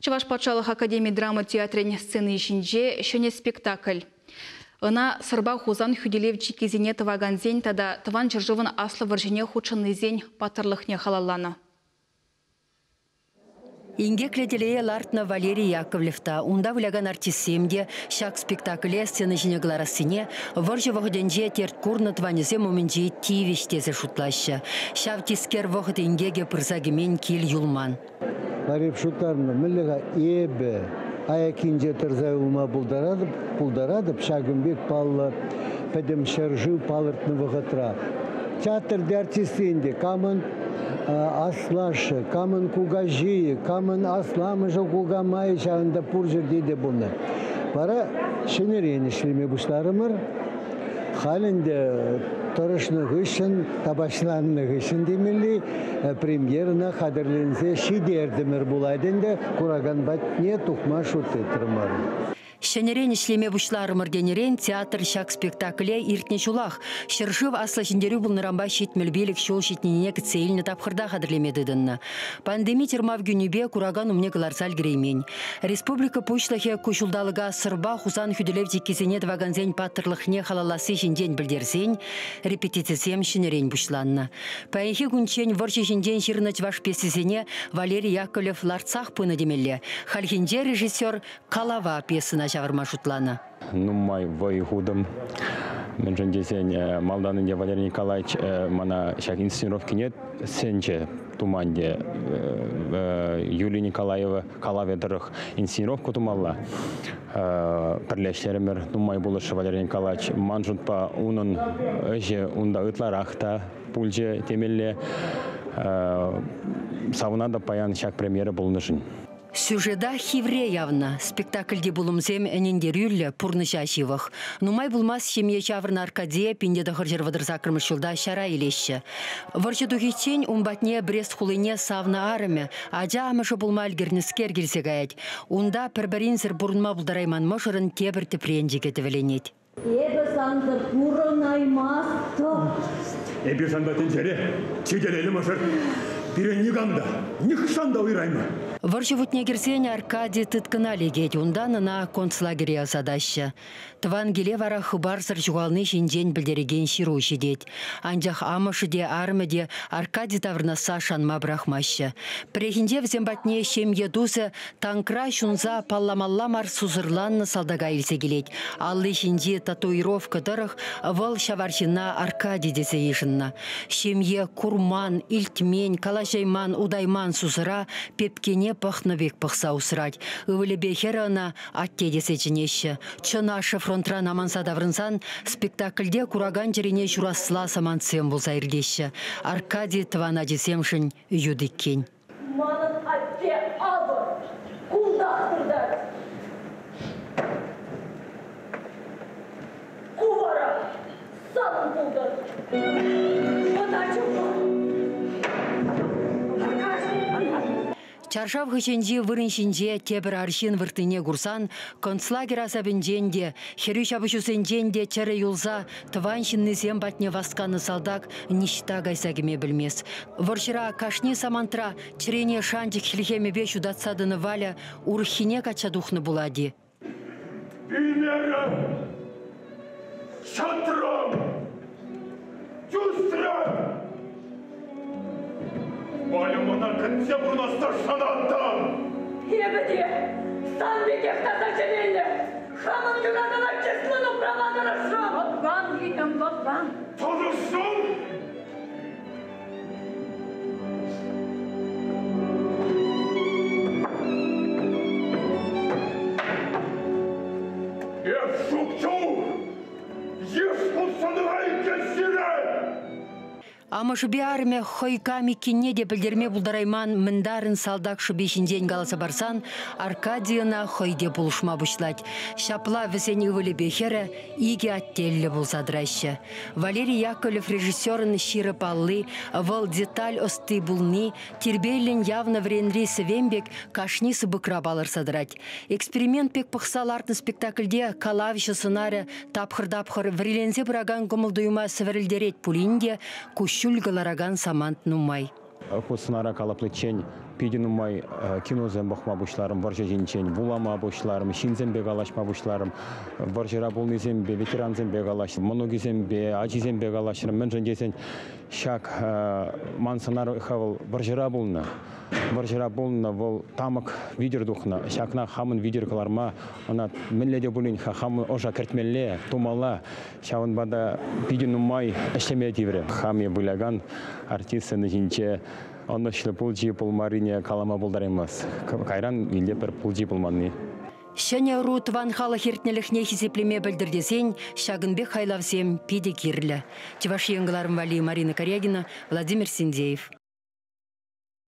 Чӑваш патшалӑх академи драма театрӗн сцени ҫинче ҫӗнӗ спектакль. Ӑна Сӑрпа Хусан хӳтӗлев чиккисене тӑвакансен тата Тӑван ҫӗршывӑн Аслӑ вӑрҫине хутшӑннисен паттӑрлӑхне халалланӑ. Инкеклӗ телее лартнӑ Валерий Яковлев та, унта вылякан артистсем те ҫак спектакле сцена ҫине кӑларассине вӑрҫӑ вӑхӑтӗнче терт курнӑ тӑванӗсем умӗнчи тивӗҫ тесе шутлаҫҫӗ. Ҫав тискер вӑхӑт инкекӗ пырса кӗмен кил юлман. Ларив шутларнӑ, мӗнле-ха эпӗ аяккинче тӑрса юлма пултаратӑп, пултаратӑп ҫакӑн пек паллӑ пӗтӗм ҫӗршыв палӑртнӑ вӑхӑтра. Театрти артистсен те камӑн аслашшӗ, камӑн кукаҫийӗ, камӑн асламӑшӗ, кукамайӗ ҫавӑнта пур ҫӗрте те пулнӑ. Вара ҫӗнӗрен ӗҫлеме пуҫларӑмӑр. Халь ӗнтӗ тӑрӑшнӑ хыҫҫӑн, тапаҫланнӑ хыҫҫӑн темелли премьерӑна хатӗрленсе ҫитертӗмӗр пулать ӗнтӗ, куракан патне тухма шут тытрӑмӑр. Ҫӗнӗрен ӗҫлеме пуҫларӑмӑр тенӗрен театр ҫак спектакле иртнӗ ҫулах ҫӗршыв Аслӑ Ҫӗнтерӳ пулнӑранпа 75 ҫул ҫитнине кӗтсе илнӗ тапхӑрта хатӗрлеме тытӑннӑ. Пандеми чӑрмав кӳнипе куракан умне кӑларса ӗлкӗреймен. Республика Пуҫлӑхӗ ку ҫулталӑка Сӑрпа Хусан хӳтӗлев чиккисене тӑвакансен паттӑрлӑхне халалласси ҫинчен пӗлтерсен репетицисем ҫӗнӗрен пуҫланнӑ. Паянхи кунччен вӑрҫӑ ҫинчен ҫырнӑ чӑваш пьесисене Валерий Яковлев лартсах пынӑ темелле. Хальхинче режиссер калава пьесӑна ҫавӑрма шутланӑ. Нумай вӑй хутӑм. Мӗншӗн тесен малтан ӗнтӗ Валерий Николаевич мана ҫак инсценировкине сӗнчӗ туманте. Юлия Николаева калавӗ тӑрӑх инсценировка тумалла. Пӗрле ӗҫлерӗмӗр, нумай пулӑшрӗ Валерий Николаевич. Ман шутпа, унӑн ӗҫӗ унта ытларах та пулчӗ темелле. Савӑнатӑп паян ҫак премьера пулнӑшӑн. Сюжета хивре явнӑ. Спектакльти пулӑмсем ӗнентерӳллӗ, пурнӑҫа ҫывӑх. Нумай пулмасть ҫемье ҫавӑрнӑ Аркадие 1938 ҫулта ҫара илеҫҫӗ. Вӑрҫӑ тухиччен ун патне Брест хулине савнӑ арӑмӗ, ача амӑшӗ пулма ӗлкӗрнӗскер килсе каять. Унта пӗр-пӗринсӗр пурӑнма пултарайман мӑшӑрӑн тепӗр тӗпренчӗкӗ тӗвӗленет. Эпӗ сансӑр пурӑнаймастӑп. Эпир санпа тӗнчере чи телейлӗ мӑшӑр. Пире никам та, нихҫан та уйӑраймӗ. Вӑрҫӑ вутне кӗрсен Аркадий тыткӑна лекет, унтан ӑна концлагере ӑсатаҫҫӗ. Тӑван киле вара хыпарсӑр ҫухални ҫинчен пӗлтерекен ҫыру ҫитет. Анчах амӑшӗ те, арӑмӗ те Аркадий таврӑнасса шанма пӑрахмаҫҫӗ. Пӗррехинче вӗсем патне ҫемье тусӗ танкра ҫунса палламалла мар сусӑрланнӑ салтака илсе килет. Алли ҫинчи татуировка тӑрӑх вӑл ҫав арҫынна Аркадий тесе йышӑннӑ. Ҫемье курман, илтмен, калаҫайман, утайман сусӑра пепкене пӑхнӑ пек пӑхса усрать. Ывӑлӗпе хӗрӗ ӑна атте тесе чӗнеҫҫӗ. Чӑн ашшӗ фронтран аманса таврӑнсан спектакльте куракан чӗрине ҫурасла самантсем пулса иртеҫҫӗ. Аркадий тӑван ачисемшӗн ют иккен. Манӑн атте авӑ кунтах выртать. Ку вара санӑн пултӑр. Ӑна чупма. Чаршав хыҫӗнчи вырӑн ҫинче тепӗр арҫын выртнине курсан концлагерь асапӗнчен те, хӗрӳ ҫапӑҫусенчен те чӗрӗ юлса тӑван ҫыннисем патне васканӑ салтак ниҫта кайса кӗме пӗлмест. Вӑрҫӑра кашни самантра чӗрене шанчӑк хӗлхемӗпе ҫутатса тӑнӑ Валя урӑххине качча тухнӑ пулать-и? Пӳлмерӗм, чӑтрӑм, тӳсрӗм. Валя мана кӗтсе пурӑнасса шанаттӑм. Эпӗ те сан пекех таса чӗреллӗ. Хамӑн юратӑва чыслӑн упрама тӑрӑшрӑм. Лӑплан, Витам, лӑплан. Тӑрӑшрӑм. Эп ҫук чух йыш пулсан сире! Амӑшӗпе арӑмӗ хӑй кам иккенне те пӗлтерме пултарайман мӗнтарӑн салтак шӑпи ҫинчен каласа парсан Аркадий ӑна хӑй те пулӑшма пуҫлать. Ҫапла вӗсен ывӑлӗпе хӗрӗ икӗ аттеллӗ пулса тӑраҫҫӗ. Валерий Яковлев режиссерӑн ҫирӗп алли, вӑл деталь ӑсти пулни, тирпейлӗн явнӑ вӗренри сӗвем пек кашни сыпӑкра палӑрса тӑрать. Эксперимент пек пӑхса лартнӑ спектакльте калавҫӑ сӑнарӗ тапхӑр-тапхӑр вӗриленсе пыракан кӑмӑл-туйӑма сӗвӗрӗлтерет пулин те куҫҫуль кӑларакан самант нумай. Ку сӑнара калӑпличчен Питӗ нумай киносем пӑхма пуҫларӑм, вӑрҫӑ ҫинчен вулама пуҫларӑм, ҫынсемпе калаҫма пуҫларӑм. Вӑрҫӑра пулнисемпе, ветерансемпе калаҫрӑм, мӑнукӗсемпе, ачисемпе калаҫрӑм. Мӗншӗн тесен ҫак ман сӑнар вӑл вӑрҫӑра пулнӑ. Вӑрҫӑра пулнӑ, вӑл тамӑк витӗр тухнӑ. Ҫакна хамӑн витӗр кӑларма, ӑна мӗнле те пулин хамӑн ӑша кӗртмелле, тумалла. Ҫавӑнпа та питӗ нумай ӗҫлеме тиврӗ. Хам вылякан артист сцена ҫинче ӑнӑҫлӑ пулчи пулмарине калама пултараймас. Кайран илте пӗр пулчи пулманни. Ҫӗнӗ ӑру тӑван халӑх иртнӗлӗхне хисеплеме пӗлтӗр тесен ҫакӑн пек хайлавсем питӗ кирлӗ. Чӑваш Ен кӑларӑм валли Марина Карягина, Владимир Синдеев.